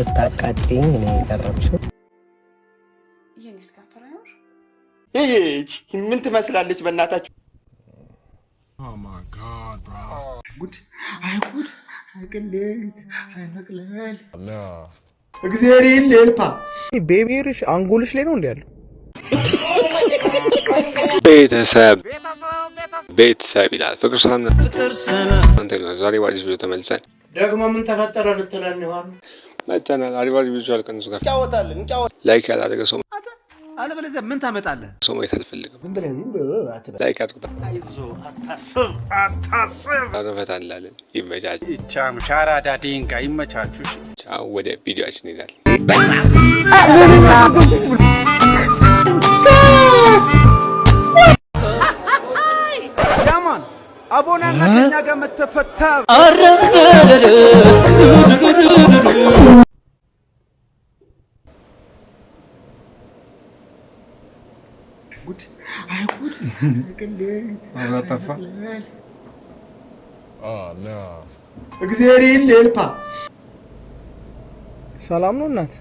ልታቃጥኝ ነው የቀረብሽው። የኔስ ከንፈር አያምር? ይህች ምን ትመስላለች? በእናታችሁ። ጉድ! አይ ጉድ! አይ ቅሌት! አይ መቅለል! እግዚአብሔር ልልፓ። Baby hair ሽ አንጎልሽ ላይ ነው እንዲ ያለው? ቤተሰብ ቤተሰብ ይላል። ፍቅር ሰላም አንተ ነው። ዛሬ በአዲስ ቪዲዮ ተመልሰን ደግሞ ምን ተፈጠረ ልትለን ይሆን? መጥተናል። አሪፍ አሪፍ ቪዲዮ ከእነሱ ጋር እንጫወታለን እንጫወታለን። Like ያላደረገ ሰው አለበለዚያ ምን ታመጣለህ? ሰው ማየት አልፈልግም። ዝም ብለህ ዝም ብለህ አትበል። Like አድርጉ። አታስብ። ፈታ እንላለን። ይመቻች። ሻራዳ ዴንጋ ይመቻችሁ። ቻው። ወደ ቪዲዮአችን እንሄዳለን። ያማን አቦናና ከኛ ጋር መተፈታ። ጉድ! አይ ጉድ! አይ ቅሌት! መብራት ጠፋ። መቅለል! እግዚአብሔር ልልፓ። ሰላም ነው እናት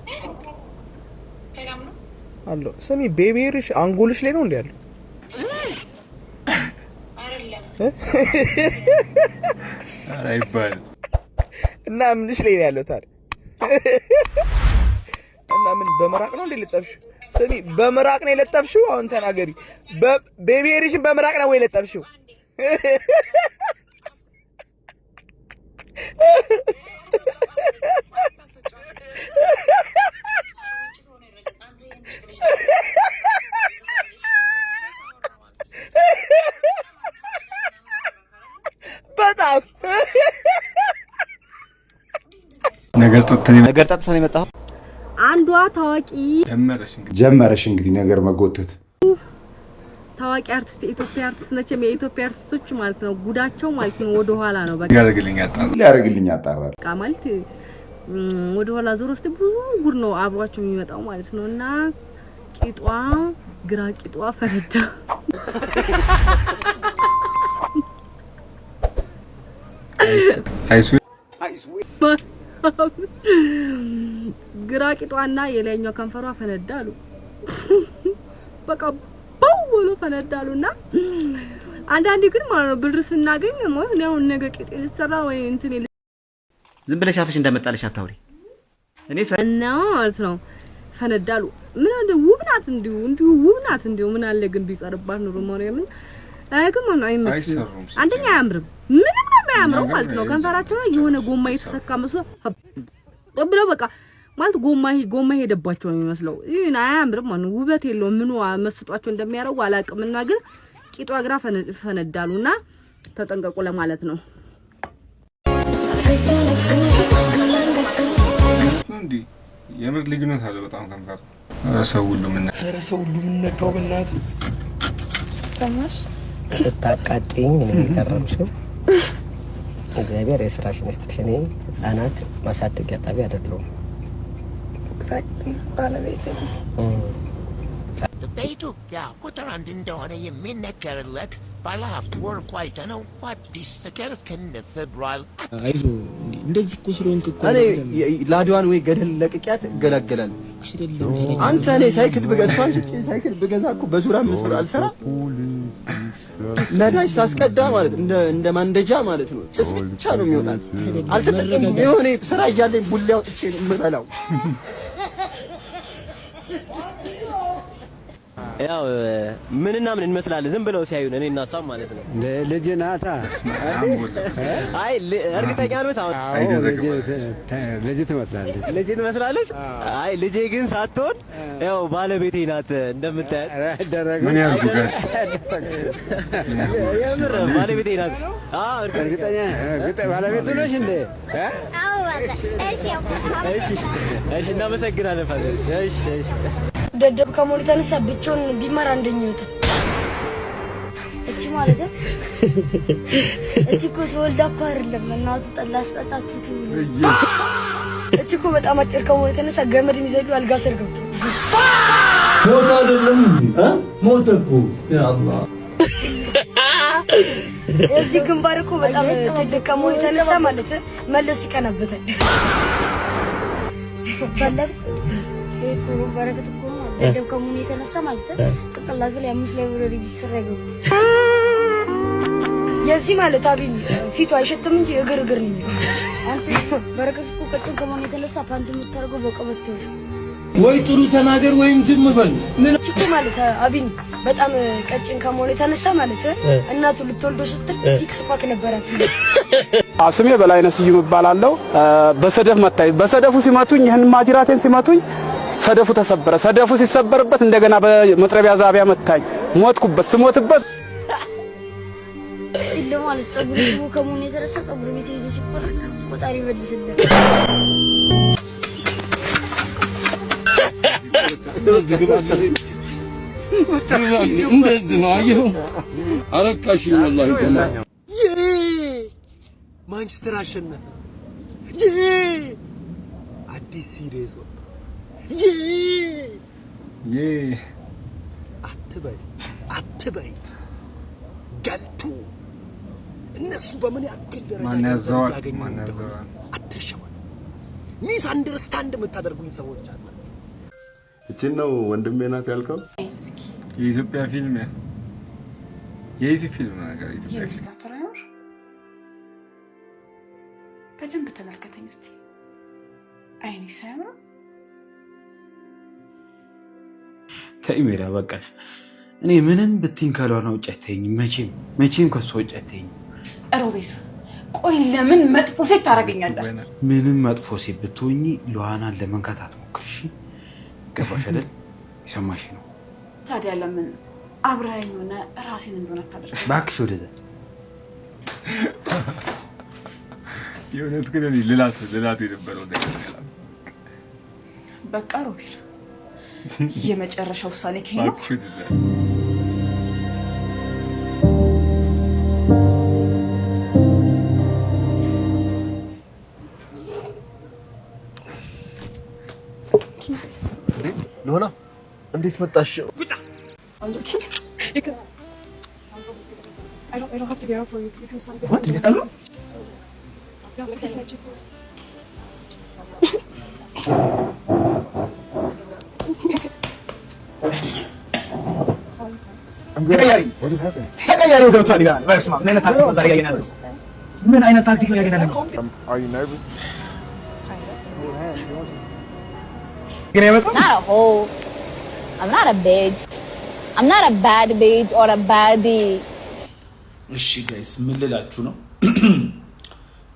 አሎ። ስሚ፣ baby hair ሽ አንጎልሽ ላይ ነው እንዲ ያለው? ኧረ አይባልም። እና ምንሽ ላይ ነው ያለው ታዲያ? እና ምን በምራቅ ነው እንዴ የለጠፍሽው? ስሚ፣ በምራቅ ነው የለጠፍሽው? አሁን ተናገሪ። Baby hair ሽን በምራቅ ነው ወይ የለጠፍሽው? በጣም ነገር ጠጥተን ነገር ጠጥተን የመጣኸው። አንዷ ታዋቂ ጀመረሽ እንግዲህ። ጀመረሽ እንግዲህ ነገር መጎተት። ታዋቂ አርቲስት፣ የኢትዮጵያ አርቲስት፣ መቼም የኢትዮጵያ አርቲስቶች ማለት ነው ጉዳቸው ማለት ነው ወደ ኋላ ነው በቃ። ያደርግልኝ ያጣል። ሊያደርግልኝ ያጣራል። ማለት ወደ ኋላ ዞሮ ውስጥ ብዙ ጉድ ነው አብሯቸው የሚመጣው ማለት ነው። እና ቂጧ፣ ግራ ቂጧ ፈነዳ። አይስዌ ግራ ቂጧና የላይኛው ከንፈሯ ፈነዳ አሉ። በቃ ቦው ብሎ ፈነዳ አሉ። እና አንዳንዴ ግን ማለት ነው ብር ስናገኝ ማለት ነው አሁን ነገ ቂጤ ልሰራ ወይ እንትን ዝም ብለሽ አፍሽ እንደመጣልሽ አታውሪ። እኔ እና ማለት ነው ፈነዳሉ። ምን አለ ውብ ናት፣ እንዲሁ እንዲሁ ውብ ናት፣ እንዲሁ ምን አለ ግን ቢቀርባት ኑሮ ማርያምን። አይ ግን ማለት ነው አይመችም። አይሰሩም። አንደኛ አያምርም፣ ምንም ነው የማያምረው ነገር ማለት ነው። ከንፈራቸው ላይ የሆነ ጎማ የተሰካ መስሎ ብለው በቃ ማለት ጎማ ጎማ ሄደባቸው ነው የሚመስለው። ይሄን አያምርም ማለት ነው፣ ውበት የለውም። ምኑ መስጧቸው እንደሚያደርጉ አላውቅምና ግን ቂጧ ግራ ፈነዳሉና ተጠንቀቁ ለማለት ነው። እንዲ የምር ልዩነት አለ በጣም ከንፈር። ኧረ ሰው ሁሉ ምን ኧረ ሰው ሁሉ ምን ነካው በእናትህ? ሰማሽ? ልታቃጥኝ ነው የቀረብሽው። እግዚአብሔር የስራሽን ይስጥሽ። እኔ ህጻናት ማሳደጊያ ጣቢያ አይደለሁም። Exactly፣ ባለቤቴ ነው። በኢትዮጵያ ቁጥር አንድ እንደሆነ የሚነገርለት ባለሀብት ወርቁ አይተነው አዲስ ነገር ክንፍ ብሏል። አይዞህ፣ እንደዚህ እኮ ስለሆንክ እኮ እኔ ላድዋን ወይ ገደል ለቅቂያት እገላገላለሁ። አንተ እኔ ሳይክል ብገዛ፣ እሷን ሽጬ ሳይክል ብገዛ እኮ በዙር 5 ብር አልሰራ፣ ነዳጅ ሳስቀዳ ማለት እንደ ማንደጃ ማለት ነው። ጭስ ብቻ ነው የሚወጣት። አልተጠቀምኩም። የሆነ ስራ እያለኝ ቡሌ አውጥቼ ነው የምበላው። ያው ምንና ምን እንመስላለን ዝም ብለው ሲያዩን እኔ እና እሷም ማለት ነው። ልጅ ናታ። አይ እርግጠኛ ነዎት? አሁን ልጅ ትመስላለች። ልጅ ትመስላለች። አይ ልጄ ግን ሳትሆን ያው ባለቤቴ ናት እንደምታያት። ምን ያርጉ ጋሽ? የምር ባለቤቴ ናት። አዎ። እርግጠኛ ባለቤቱ ነሽ እንዴ? እሺ እሺ፣ እናመሰግናለን father። እሺ እሺ። ደደብ ከመሆኑ የተነሳ ብቻውን ቢማር አንደኛ ይወጣል። እቺ ማለት ነው እቺ እኮ ተወልዳ እኮ አይደለም እናቱ ጠላ ስጠጣ ትቱ። እቺ እኮ በጣም አጭር ከመሆኑ የተነሳ ገመድ የሚዘሉ አልጋ ስር ገብቶ ሞተ አይደለም ሞተ እኮ ያአላህ። የዚህ ግንባር እኮ በጣም ትልቅ ከመሆኑ የተነሳ ማለት መለስ ይቀናበታል። ባለቅ ይሄ እኮ በረከት እኮ ነው። ደደብ ከመሆኑ የተነሳ ማለት ነው ጭንቅላቱ ላይ አምስት library ቢሰራ አይገባም። የዚህ ማለት አቢን ፊቱ አይሸትም እንጂ እግር እግር ነው የሚለው። አንተ በረከት እኮ ቀጭን ከመሆኑ የተነሳ ፓንት የምታደርገው በቀበቶ ነው። ወይ ጥሩ ተናገር ወይም ዝም በል። ምን እኮ ማለት አቢን በጣም ቀጭን ከመሆኑ የተነሳ ማለት እናቱ ልትወልዶ ስትል six pack ነበራት። ስሜ በላይነህ ስዩም እባላለሁ። በሰደፍ መታኝ። በሰደፉ ሲመቱኝ ይህን ማጅራቴን ሲመቱኝ ሰደፉ ተሰበረ። ሰደፉ ሲሰበርበት እንደገና በመጥረቢያ ዛቢያ መታኝ። ሞትኩበት። ስሞትበት ሲል ማለት ጸጉር ሽቦ ከመሆኑ የተነሳ ጸጉር ቤት ሄዶ ሲቆረጥ ቆጣሪ ይመልስልህ። እንደዚህ ነው አየኸው። አረካሽኝ ወላሂ። ማንቸስተር አሸነፈ። አዲስ series ወጣ። አትበይ አትበይ ገልቱ። እነሱ በምን ያክል ደረጃ ማን ገንዘብ ያዘዋል? እያገኙ ማን እንደሆነ ያዘዋል? አትሸወዱ። Misunderstand የምታደርጉኝ ሰዎች አለ። እችን ነው ወንድሜ ናት ያልከው? የኢትዮጵያ ፊልም፣ የኢትዮ ፊልም ነገር ኢትዮጵያ የኔስ ከንፈር አያምር? በደንብ ተመልከተኝ እስቲ። አይኔ ሳያምር? ተይ ሜራ በቃሽ። እኔ ምንም ብትይኝ ካልሆነ ውጭ አትይኝም። መቼም መቼም ከእሷ ውጭ አትይኝም። ሮቤል፣ ቆይ ለምን መጥፎ ሴት ታደርገኛለህ? ምንም መጥፎ ሴት ብትሆኚ ሉሃናን ለመንካት አትሞክሪ። እሺ? ገባሽ አይደል? የሰማሽ ነው። ታዲያ ለምን አብረኸኝ ሆነ ራሴን እንደሆነ አታደርገኝ? እባክሽ ወደዛ። የእውነት ግን እኔ ልላት ልላት የነበረው ነገር በቃ ሮቤል፣ የመጨረሻ ውሳኔ ከሄ ነው። እባክሽ ወደዛ። ሎና እንዴት መጣሽ? I don't have to be out for you to become something. What? እየቀሉ You have to kiss my cheek first. ተቀያሪው ገብቷል ይላል። በስመ አብ፣ ምን አይነት ታክቲክ ነው ዛሬ ያየናል? ምን አይነት ታክቲክ ነው ያገኘነው? Are you nervous? ግን የመጣው Not a hoe. I'm not a bitch. I'm not a bad bitch or a baddie. እሺ guys፣ ምን ልላችሁ ነው?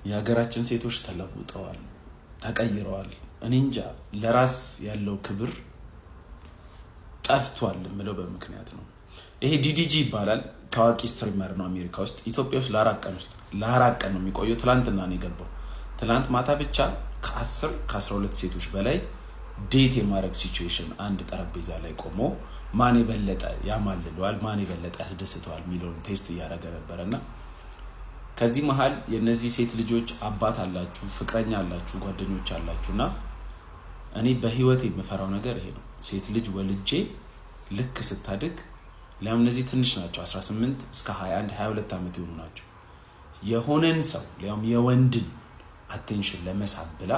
የሀገራችን ሴቶች ተለውጠዋል፣ ተቀይረዋል። እኔ እንጃ፣ ለራስ ያለው ክብር ጠፍቷል የምለው በምክንያት ነው። ይሄ DDG ይባላል። ታዋቂ streamer ነው አሜሪካ ውስጥ። ኢትዮጵያ ውስጥ ለ4 ቀን ውስጥ ለ4 ቀን ነው የሚቆየው። ትላንትና ነው የገባው። ትላንት ማታ ብቻ ከ10 ከ12 ሴቶች በላይ date የማድረግ situation፣ አንድ ጠረጴዛ ላይ ቆሞ ማን የበለጠ ያማልለዋል፣ ማን የበለጠ ያስደስተዋል የሚለውን test እያደረገ ነበረ። እና ከዚህ መሀል የእነዚህ ሴት ልጆች አባት አላችሁ፣ ፍቅረኛ አላችሁ፣ ጓደኞች አላችሁ። እና እኔ በህይወት የምፈራው ነገር ይሄ ነው። ሴት ልጅ ወልጄ ልክ ስታድግ፣ ሊያም እነዚህ ትንሽ ናቸው፣ 18 እስከ 21 22 ዓመት የሆኑ ናቸው። የሆነን ሰው ሊያውም የወንድን attention ለመሳብ ብላ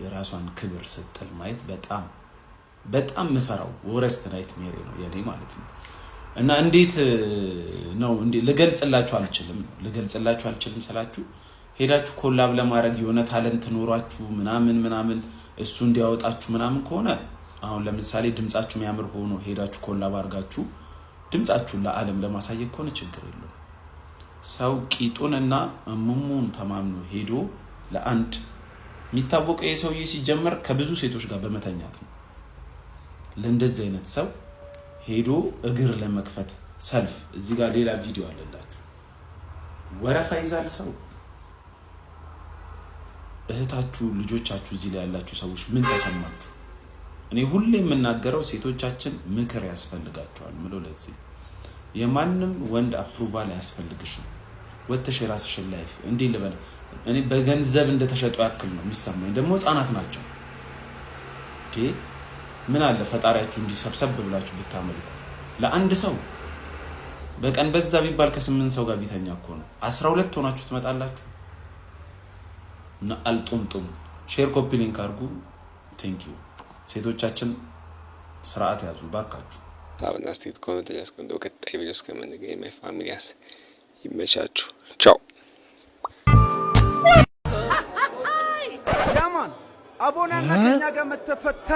የራሷን ክብር ስትጥል ማየት በጣም በጣም ምፈራው worst nightmare ነው የኔ ማለት ነው። እና እንዴት ነው ልገልጽላችሁ አልችልም፣ ልገልጽላችሁ አልችልም ስላችሁ ሄዳችሁ collab ለማድረግ የሆነ talent ኖሯችሁ ምናምን ምናምን እሱ እንዲያወጣችሁ ምናምን ከሆነ፣ አሁን ለምሳሌ ድምጻችሁ የሚያምር ሆኖ ሄዳችሁ collab አድርጋችሁ ድምጻችሁን ለዓለም ለማሳየት ከሆነ ችግር የለውም። ሰው ቂጡን እና ሙሙን ተማምኖ ሄዶ ለአንድ የሚታወቀው የሰውዬ ሲጀመር ከብዙ ሴቶች ጋር በመተኛት ነው። ለእንደዚህ አይነት ሰው ሄዶ እግር ለመክፈት ሰልፍ፣ እዚህ ጋር ሌላ ቪዲዮ አለላችሁ። ወረፋ ይዛል ሰው። እህታችሁ፣ ልጆቻችሁ እዚህ ላይ ያላችሁ ሰዎች ምን ተሰማችሁ? እኔ ሁሌ የምናገረው ሴቶቻችን ምክር ያስፈልጋቸዋል ምለው ለዚህ የማንም ወንድ approval አያስፈልግሽም። ወጥተሽ የራስሽን life እንዲህ ልበል፣ እኔ በገንዘብ እንደተሸጡ ያክል ነው የሚሰማኝ። ደግሞ ህጻናት ናቸው። ምን አለ ፈጣሪያችሁ እንዲሰብሰብ ብላችሁ ብታመልኩ። ለአንድ ሰው በቀን በዛ ቢባል ከስምንት ሰው ጋር ቢተኛ እኮ ነው። 12 ሆናችሁ ትመጣላችሁ። እና አልጡምጡም share copy link አድርጉ። Thank you። ሴቶቻችን ስርዓት ያዙ ባካችሁ። ሀሳብና አስተያየት comment ላይ አስቀምጡ። በቀጣይ ቪዲዮ እስከምንገናኝ my families ይመቻችሁ። ቻው። ያማን አቦናና ከኛ ጋር መተፈታ።